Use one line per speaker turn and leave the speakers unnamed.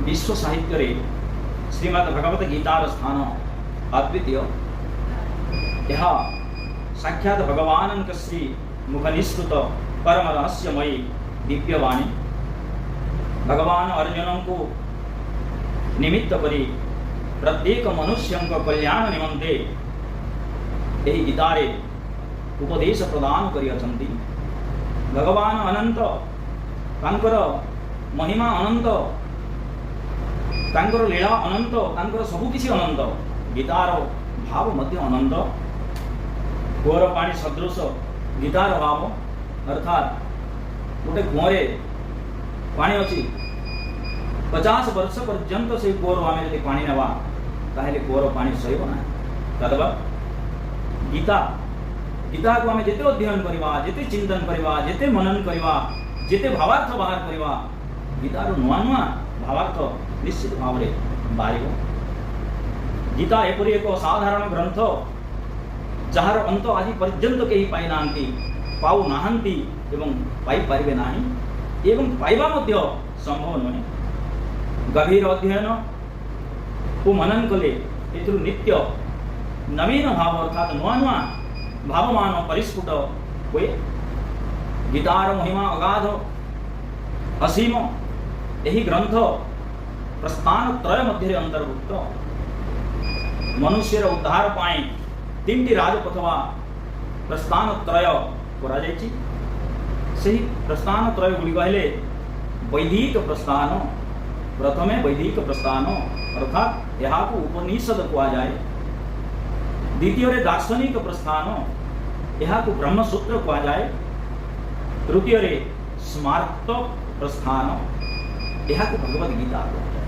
ବିଶ୍ୱ ସାହିତ୍ୟରେ ଶ୍ରୀମଦ୍ ଭଗବତ ଗୀତାର ସ୍ଥାନ ଅଦ୍ୱିତୀୟ। ଏହା ସାକ୍ଷାତ ଭଗବାନଙ୍କ ଶ୍ରୀ ମୁଖ ନିଃସୃତ ପରମ ରହସ୍ୟମୟୀ ଦିବ୍ୟବାଣୀ। ଭଗବାନ ଅର୍ଜୁନଙ୍କୁ ନିମିତ୍ତ କରି ପ୍ରତ୍ୟେକ ମନୁଷ୍ୟଙ୍କ କଲ୍ୟାଣ ନିମନ୍ତେ ଏହି ଗୀତାରେ ଉପଦେଶ ପ୍ରଦାନ କରିଅଛନ୍ତି। ଭଗବାନ ଅନନ୍ତ, ତାଙ୍କର ମହିମା ଅନନ୍ତ, ତାଙ୍କର ଲୀଳା ଅନନ୍ତ, ତାଙ୍କର ସବୁକିଛି ଅନନ୍ତ। ଗୀତାର ଭାବ ମଧ୍ୟ ଅନନ୍ତ। କୂଅର ପାଣି ସଦୃଶ ଗୀତାର ଭାବ। ଅର୍ଥାତ୍ ଗୋଟେ କୂଅରେ ପାଣି ଅଛି, 50 ବର୍ଷ ପର୍ଯ୍ୟନ୍ତ ସେଇ କୂଅରୁ ଆମେ ଯଦି ପାଣି ନେବା, ତାହେଲେ କୂଅର ପାଣି ସରିବ ନାହିଁ। ତଦବତ୍ ଗୀତା। ଗୀତାକୁ ଆମେ ଯେତେ ଅଧ୍ୟୟନ କରିବା, ଯେତେ ଚିନ୍ତନ କରିବା, ଯେତେ ମନନ କରିବା, ଯେତେ ଭାବାର୍ଥ ବାହାର କରିବା, ଗୀତାର ନୂଆ ନୂଆ ଭାବାର୍ଥ ନିଶ୍ଚିତ ଭାବରେ ବାହାରିବ। ଗୀତା ଏପରି ଏକ ଅସାଧାରଣ ଗ୍ରନ୍ଥ, ଯାହାର ଅନ୍ତ ଆଜି ପର୍ଯ୍ୟନ୍ତ କେହି ପାଇନାହାନ୍ତି, ପାଉନାହାନ୍ତି ଏବଂ ପାଇପାରିବେ ନାହିଁ ଏବଂ ପାଇବା ମଧ୍ୟ ସମ୍ଭବ ନୁହେଁ। ଗଭୀର ଅଧ୍ୟୟନ ଓ ମନନ କଲେ ଏଥିରୁ ନିତ୍ୟ ନବୀନ ଭାବ, ଅର୍ଥାତ୍ ନୂଆ ନୂଆ ଭାବମାନ ପରିସ୍ଫୁଟ ହୁଏ। ଗୀତାର ମହିମା ଅଗାଧ, ଅସୀମ। ଏହି ଗ୍ରନ୍ଥ ପ୍ରସ୍ଥାନ ତ୍ରୟ ମଧ୍ୟରେ ଅନ୍ତର୍ଭୁକ୍ତ। ମନୁଷ୍ୟର ଉଦ୍ଧାର ପାଇଁ ତିନିଟି ରାଜପଥ ବା ପ୍ରସ୍ଥାନ ତ୍ରୟ କରାଯାଇଛି। ସେହି ପ୍ରସ୍ଥାନ ତ୍ରୟ ଗୁଡ଼ିକ ହେଲେ ବୈଦିକ ପ୍ରସ୍ଥାନ, ପ୍ରଥମେ ବୈଦିକ ପ୍ରସ୍ଥାନ, ଅର୍ଥାତ୍ ଏହାକୁ ଉପନିଷଦ କୁହାଯାଏ। ଦ୍ୱିତୀୟରେ ଦାର୍ଶନିକ ପ୍ରସ୍ଥାନ, ଏହାକୁ ବ୍ରହ୍ମସୂତ୍ର କୁହାଯାଏ। ତୃତୀୟରେ ସ୍ମାର୍ତ ପ୍ରସ୍ଥାନ, ଏହାକୁ ଭଗବତ ଗୀତା କୁହାଯାଏ।